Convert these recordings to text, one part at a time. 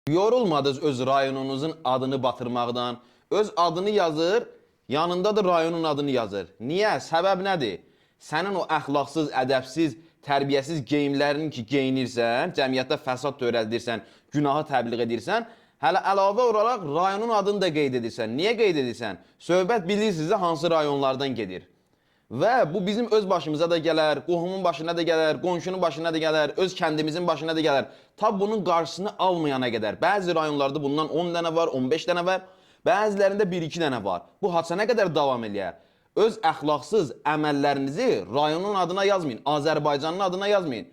Yorulmadınız öz rayonunuzun adını batırmaqdan. Öz adını yazır, yanında da rayonun adını yazır. Niyə? Səbəb nədir? Sənin o əxlaqsız, ədəbsiz, tərbiyəsiz geyimlərini ki geyinirsən, cəmiyyətdə fəsad törədirsən, günahı təbliğ edirsən, hələ əlavə olaraq rayonun adını da qeyd edirsən. Niyə qeyd edirsən? Söhbət bilirsiniz də hansı rayonlardan gedir. Və bu bizim öz başımıza da gələr, qohumun başına da gələr, qonşunun başına da gələr, öz kəndimizin başına da gələr. Ta bunun qarşısını almayana qədər. Bəzi rayonlarda bundan 10 dənə var, 15 dənə var, bəzilərində 1-2 dənə var. Bu haça nə qədər davam eləyər? Öz əxlaqsız əməllərinizi rayonun adına yazmayın, Azərbaycanın adına yazmayın.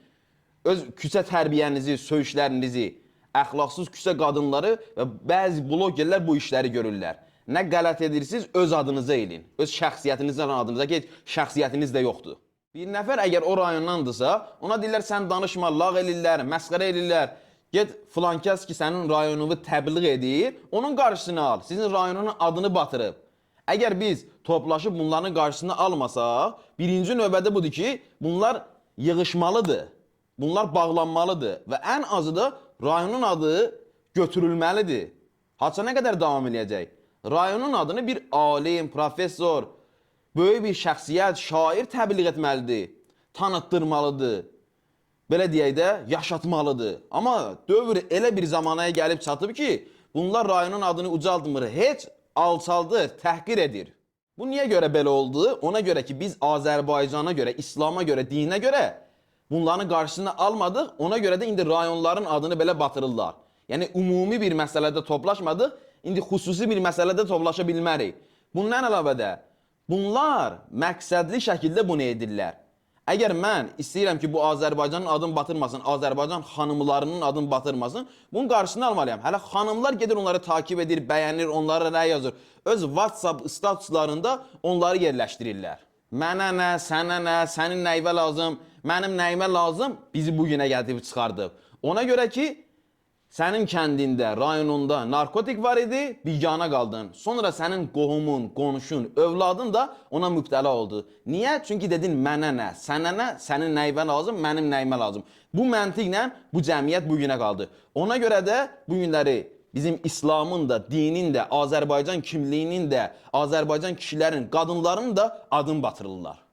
Öz küçə tərbiyənizi, söyüşlərinizi, əxlaqsız küçə qadınları və bəzi blogerlər bu işləri görürlər. Nə qələt edirsiniz, öz adınıza eləyin. Öz şəxsiyyətinizin adınıza ki, heç şəxsiyyətiniz də yoxdur. Bir nəfər əgər o rayondandırsa, ona deyirlər sən danışma, lağ elirlər, məsxərə elirlər. Get filan kəs ki, sənin rayonunu təbliğ edir, onun qarşısını al. Sizin rayonunun adını batırıb. Əgər biz toplaşıb bunların qarşısını almasaq, birinci növbədə budur ki, bunlar yığışmalıdır. Bunlar bağlanmalıdır və ən azı da rayonun adı götürülməlidir. Haça nə qədər davam eləyəcək? Rayonun adını bir alim, professor, böyük bir şəxsiyyət, şair təbliğ etməlidir, tanıtdırmalıdır. Belə deyək də, yaşatmalıdır. Amma dövr elə bir zamanaya gəlib çatıb ki, bunlar rayonun adını ucaltmır, heç alçaldır, təhqir edir. Bu niyə görə belə oldu? Ona görə ki, biz Azərbaycana görə, İslama görə, dinə görə bunların qarşısını almadıq. Ona görə də indi rayonların adını belə batırırlar. Yəni ümumi bir məsələdə toplaşmadıq, indi xüsusi bir məsələdə toplaşa bilmərik. Bundan əlavə də bunlar məqsədli şəkildə bunu edirlər. Əgər mən istəyirəm ki, bu Azərbaycanın adını batırmasın, Azərbaycan xanımlarının adını batırmasın, bunun qarşısını almalıyam. Hələ xanımlar gedir onları takip edir, bəyənir, onlara rəy yazır. Öz WhatsApp statuslarında onları yerləşdirirlər. Mənə nə, sənə nə, sənin nəyivə lazım, mənim nəyimə lazım, bizi bu günə gətirib çıxardıb. Ona görə ki, sənin kəndində, rayonunda narkotik var idi, bigana qaldın. Sonra sənin qohumun, qonşun, övladın da ona mübtəla oldu. Niyə? Çünki dedin mənə nə, sənə nə, sənin nəyivə lazım, mənim nəyimə lazım. Bu məntiqlə bu cəmiyyət bu günə qaldı. Ona görə də bu günləri bizim İslamın da, dinin də, Azərbaycan kimliyinin də, Azərbaycan kişilərin, qadınların da adını batırırlar.